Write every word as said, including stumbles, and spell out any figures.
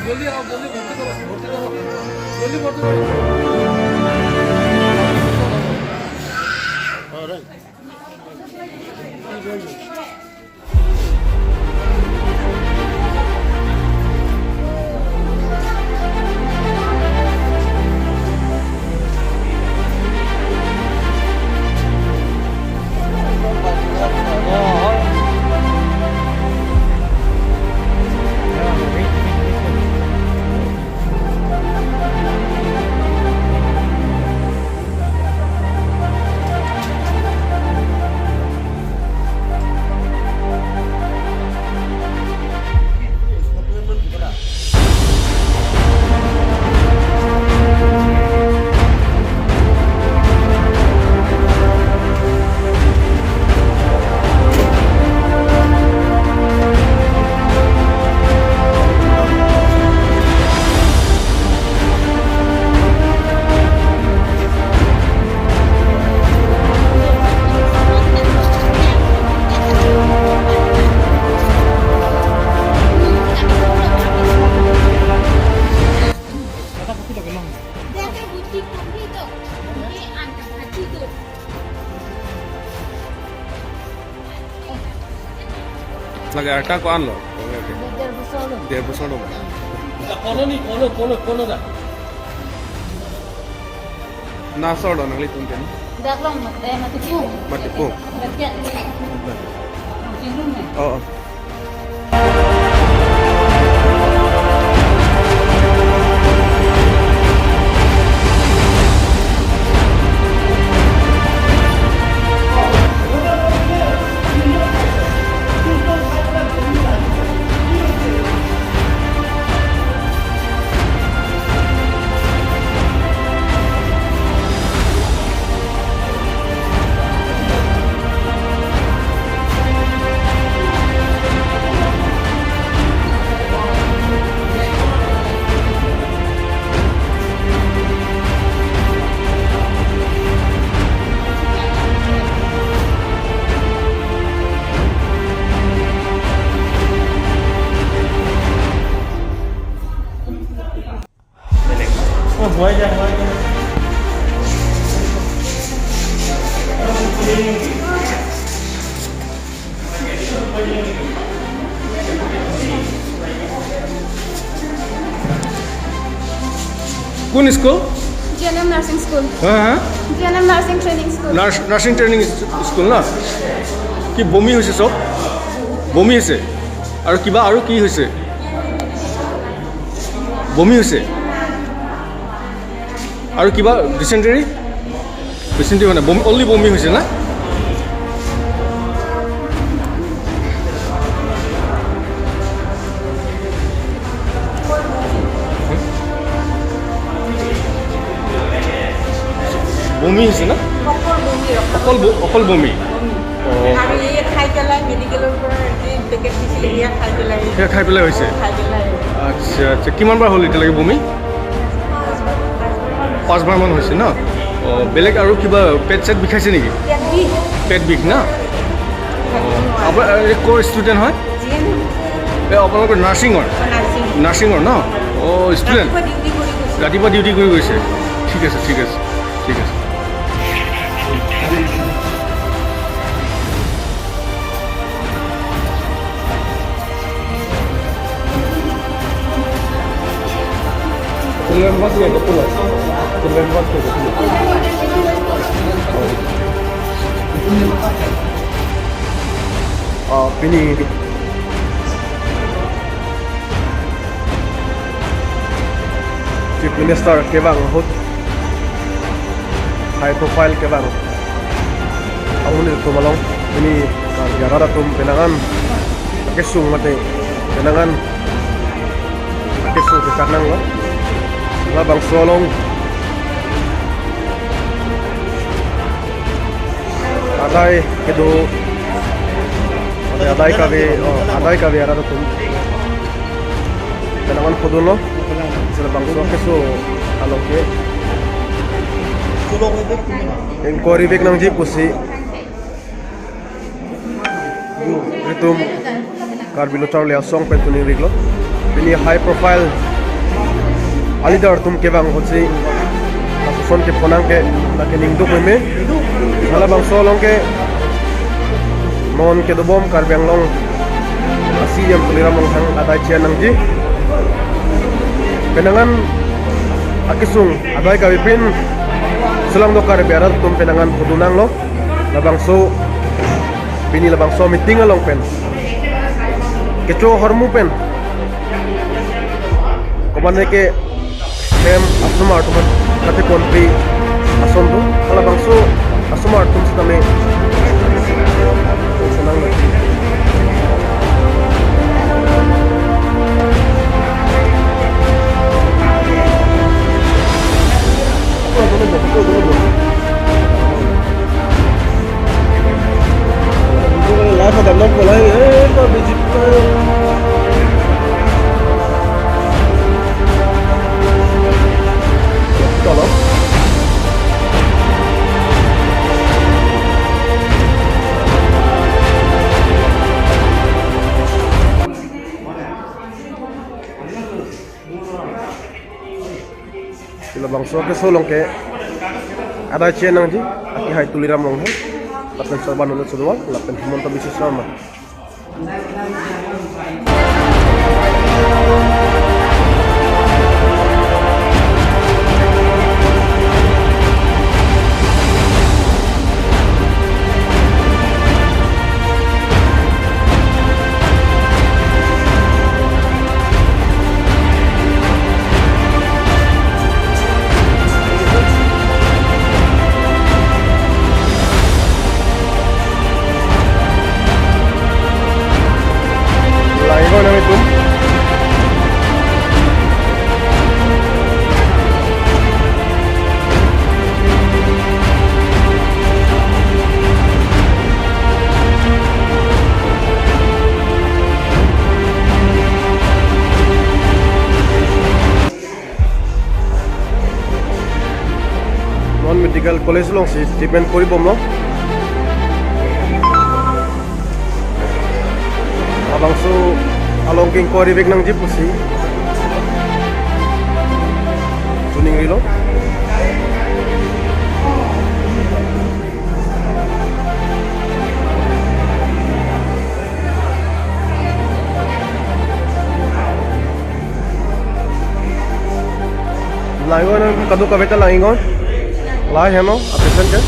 জলদি আহক, জলদি ভৰ্তি কৰক, ভৰ্তি কৰক। জলদি ভৰ্তি কৰক। Lake arta ko-an lo? Der bosor lo. Der bosor lo. Kono ni, kono, kono, kono da. Na sor lo nanglitum pen? Dak long mat, eh, Matipung. Matipung. Dak ya. Matipung ne. Oh, oh. কোন school? G N M nursing school. হা, হা? G N M nursing training school. Nurse-, nursing training school ন? কি বমি হৈছে চব? বমি হৈছে? আৰু কিবা আৰু কি হৈছে? বমি হৈছে? আৰু কিবা ডিচেণ্টেৰী? ডিচেণ্টেৰী হোৱা নাই, বমি, অনলি বমি হৈছে না? বমি হৈছে না? অকল বমি, অকল ব-, অকল বমি। বমি। অ। আৰু এই খাই পেলাই মেডিকেলৰ পৰা যি পেকেট দিছিলে, সেয়া খাই পেলাই। সেয়া খাই পেলাই হৈছে? খাই পেলাই। আচ্ছা, আচ্ছা। কিমান বাৰ হ'ল এতিয়ালৈকে বমি? পাঁচবাৰ, পাঁচবাৰ। পাঁচবাৰ মান হৈছে ন? অ, বেলেগ আৰু কিবা পেট চেট বিষাইছে নেকি? পেট বিষ। পেট বিষ না? অ, আপোনাৰ, এ, ক'ৰ ষ্টুডেণ্ট হয়? জি এন এম। এ, আপোনালোকৰ নাৰ্ছিঙৰ? অ, নাৰ্ছিং। নাৰ্ছিঙৰ ন? অ, ষ্টুডেণ্ট? ৰাতিপুৱা ডিউটি কৰি গৈছে। ৰাতিপুৱা ডিউটি কৰি গৈছে। ঠিক আছে, ঠিক আছে, ঠিক আছে। Terlembab ya, betul lah. Terlembab ya, betul. Oh, pini Chief Minister kevang ahut, high profile kevang amonit atum along pini Karbi arat atum penang an akesung mate penang an akesung si karnang lo. Labangso along adai kedo, mate adai kave, oh, adai kave arat atum. Penang an pudunlo, sila bangso keso along ke inquiry vek nangji pusi Itum Karbi Lo Charli Asong pen tuning riklo. Pini high profile a-leader atum kevang ahutsi lapuson kephonang ke lake ningduk meme. Halabangso along ke non kedobom Karbi Anglong a-C E M Tuliram Ronghang adai che-en nangji. Penang an akesung adai kavepin, sulangdo Karbi arat atum penang an pudun nanglo. Labangso pini labangso meeting along pen kecho ahormu pen komatne ke hem asomar atum kate ponpi ason do, halabangso asomar atum sitame senang lo. Live dam dam kolai, eh, ko bijit. Tolong. Labangso keso along ke adai che-en nangji akehai Tuliram Ronghang, lapen Sarbananda Sonowal, lapen Himanta Biswa Sarma. Lang-iknon nanglitum. Non medical college alongsi treatment koribomlo. Labangso along ke inquiry vek nangji pusi tuning rilo. Lang-iknon, kadokave ta lang-iknon. Lahei heno, a-patient ke.